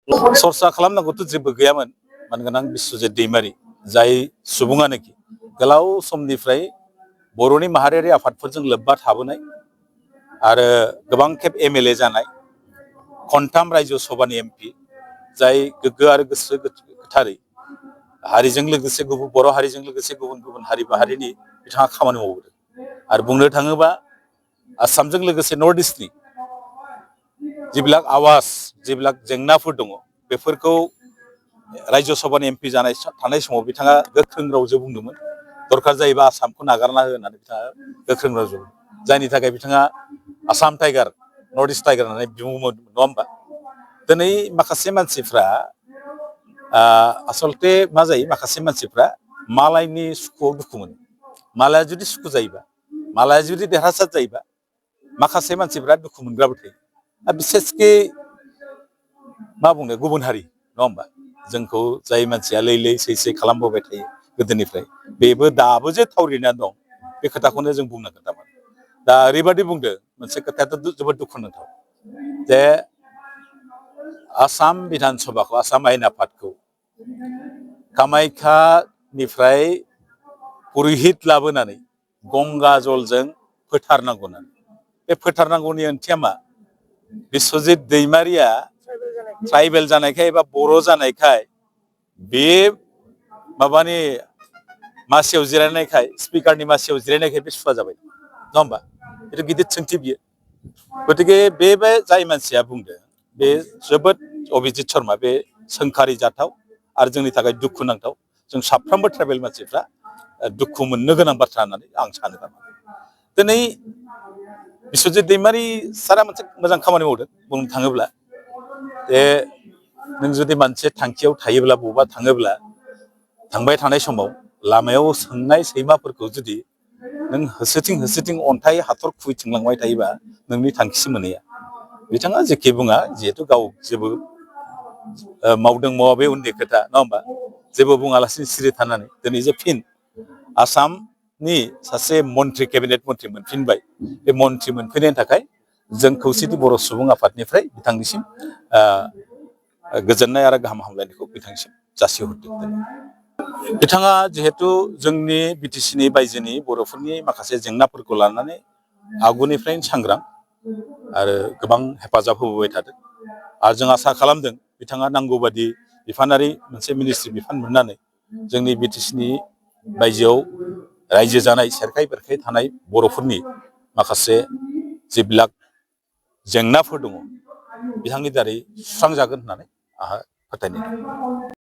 सरसा खालामनांगौथ' जेबो गैयामोन मानगोनां बिश्वजित दैमारि जाय सुबुङानोखि गोलाव समनिफ्राय बर'नि माहारियारि आफादफोरजों लोब्बा थाबोनाय आरो गोबां खेब एमएलए जानाय खनथाम रायजो सभानि एमपि जाय गोग्गो आरो गोसो गोथारै हारिजों लोगोसे बर' हारिजों लोगोसे गुबुन गुबुन हारि माहारिनि बिथाङा खामानि मावबोदों आरो बुंनो थाङोबा आसामजों लोगोसे नर्थ इस्टनि जिबिलाक आवाज जिबिलाक जेंनाफोर दङ बेफोरखौ रायजो सभानि एमपि जानाय थानाय समाव बिथाङा गोख्रों रावजों बुंदोंमोन दरकार जायोबा आसामखौ नागारना हो होननानै बिथाङा गोख्रों रावजों जायनि थाखाय बिथाङा Assam tiger north east tiger होननानै बुङोमोन नङा होमबा दिनै माखासे मानसिफ्रा आसलते मा जायो माखासे मानसिफ्रा मालायनि सुखुआव दुखु मोनो मालाया जुदि सुखु जायोबा मालाया जुदि देरहासार जायोबा माखासे मानसिफ्रा दुखु मोनग्राबो थायो बिसेसके मा बुंनो गुबुन हारि नङा होमबा जोंखौ जाय मानसिया लै सै खालामबोबाय थायो गोदोनिफ्राय बेबो दाबो जे थावरिना दं बे खोथाखौनो जों बुंनांगोन थारमाने दा ओरैबायदि बुंदों मोनसे खोथायाथ' जोबोद दुखुनांथाव जे आसाम बिधान सभाखौ आसाम आयेन आफादखौ कामाख्यानिफ्राय पुरहित लाबोनानै गंगा जलजों फोथारनांगौ होननानै बे फोथारनांगौनि ओंथिया मा बिश्वजित दैमारिया ट्राइबेल जानायखाय एबा बर' जानायखाय बे माबानि मासियाव जिरायनायखाय स्पिकारनि मासियाव जिरायनायखाय बे सुवा जाबाय नङा होमबा बेथ' गिदिर सोंथि बियो गतिके बे जाय मानसिया बुंदों बे जोबोद अभिजित शर्मा बे सोंखारि जाथाव आरो जोंनि थाखाय दुखु नांथाव जों साफ्रोमबो ट्राइबेल मानसिफ्रा दुखु मोननो गोनां बाथ्रा होननानै आं सानो दिनै बिश्वजित दैमारि सारा मोनसे मोजां खामानि मावदों बुंनो थाङोब्ला जे नों जुदि मोनसे थांखियाव थायोब्ला बबेबा थाङोब्ला थांबाय थानाय समाव लामायाव सोंनाय सैमाफोरखौ जुदि नों होसोथिं अन्थाइ हाथर खुबैथिंलांबाय थायोबा नोंनि थांखिसिम मोनहैया बिथाङा जेखि बुङा जिहेथु गाव जेबो मावदों मावा बे उननि खोथा नङा होमबा जेबो बुङालासिनो सिरि थानानै दिनै जे फिन आसामनि सासे मन्त्रि केबिनेट मन्त्रि मोनफिनबाय बे मन्त्रि मोनफैनायनि थाखाय जों खौसेथि बर' सुबुं आफादनिफ्राय बिथांनिसिम गोजोननाय आरो गाहाम हामलायनायखौ बिथांनिसिम जासिहरदों बिथाङा जिहेथु जोंनि बिटिसिनि बायजोनि बर'फोरनि माखासे जेंनाफोरखौ लानानै आगुनिफ्रायनो सांग्रां आरो गोबां हेफाजाब होबोबाय थादों आरो जों आसा खालामदों बिथाङा नांगौ बादि बिफानारि मोनसे मिनिस्ट्रि बिफान मोननानै जोंनि बिटिसिनि बायजोआव रायजो जानाय सेरखाय बेरखाय थानाय बर'फोरनि माखासे जिबिलाक जेंनाफोर दङ बिथांनि दारै सुस्रांजागोन होननानै आंहा फोथायनाय दं